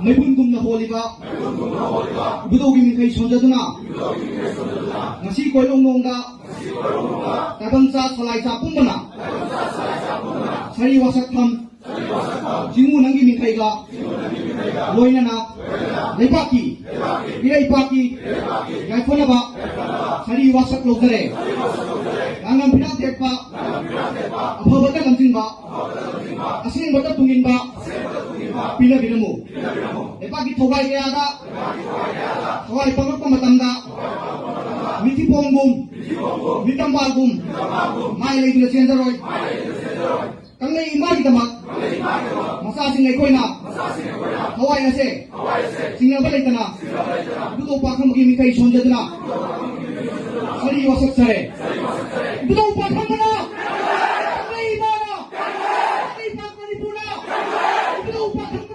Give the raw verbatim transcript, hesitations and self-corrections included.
ꯃꯩꯕꯨꯟꯒꯨꯝꯅ ꯍꯣꯜꯂꯤꯕ ꯏꯕꯨꯙꯧꯒꯤ ꯃꯤꯡꯈꯩ ꯁꯣꯟꯖꯗꯨꯅ, ꯉꯁꯤ ꯀꯣꯏꯔꯣꯡꯅꯣꯡꯗ ꯇꯥꯏꯕꯪꯆꯥ ꯁꯂꯥꯏꯆꯥ ꯄꯨꯝꯕꯅ ꯁꯥꯔꯤ ꯋꯥꯁꯛꯐꯝ ꯆꯤꯡꯉꯨ ꯅꯪꯒꯤ ꯃꯤꯡꯈꯩꯒ ꯂꯣꯏꯅꯅ ꯂꯩꯕꯥꯛꯀꯤ, ꯏꯔꯩꯄꯥꯛꯀꯤ ꯌꯥꯏꯐꯅꯕ ꯁꯥꯔꯤ ꯋꯥꯁꯛ ꯂꯧꯖꯔꯦ꯫ ꯉꯥꯉꯝ ꯐꯤꯔꯥꯟ ꯇꯦꯛꯄ, ꯑꯐꯕꯇ ꯂꯝꯖꯤꯡꯕ, ꯑꯁꯦꯡꯕꯇ ꯇꯨꯡꯏꯟꯕ, ꯄꯤꯅꯕꯤꯔꯝꯃꯨ꯫ ꯂꯩꯕꯥꯛꯀꯤ ꯊꯧꯒꯥꯏ ꯀꯌꯥꯗ ꯊꯋꯥꯏ ꯄꯪꯂꯛꯄ ꯃꯇꯝꯗ, ꯃꯤꯊꯤꯄꯣꯡꯒꯨꯝ, ꯃꯤꯇꯝꯕꯥꯜꯒꯨꯝ ꯃꯥꯏ ꯂꯩꯗꯨꯅ ꯆꯦꯟꯖꯔꯣꯏ꯫ ꯀꯪꯂꯩ ꯏꯃꯥꯒꯤꯗꯃꯛ ꯃꯆꯥꯁꯤꯡ ꯑꯩꯈꯣꯏꯅ ꯊꯋꯥꯏ ꯑꯁꯦ ꯆꯤꯡꯅꯕ ꯂꯩꯇꯅ ꯏꯕꯨꯙꯧ ꯄꯥꯈꯪꯕꯒꯤ ꯃꯤꯡꯈꯩ ꯁꯣꯟꯖꯗꯨꯅ ꯁꯥꯔꯤ ꯋꯥꯁꯛꯆꯔꯦ꯫ ꯏꯕꯨꯙꯧ ꯄꯥꯈꯪꯕꯅ, ꯀꯪꯂꯩ ꯏꯃꯥꯅ, ꯀꯪꯂꯩꯄꯥꯛ ꯃꯅꯤꯄꯨꯔꯅ ꯏꯕꯨꯙꯧ ꯄꯥꯈꯪ